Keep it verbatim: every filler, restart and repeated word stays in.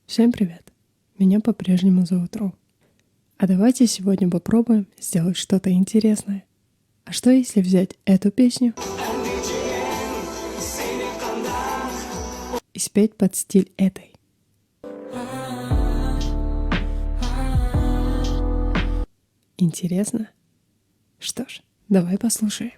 Всем привет! Меня по-прежнему зовут Ру. А давайте сегодня попробуем сделать что-то интересное. А что если взять эту песню и спеть под стиль этой? Интересно? Что ж, давай послушаем.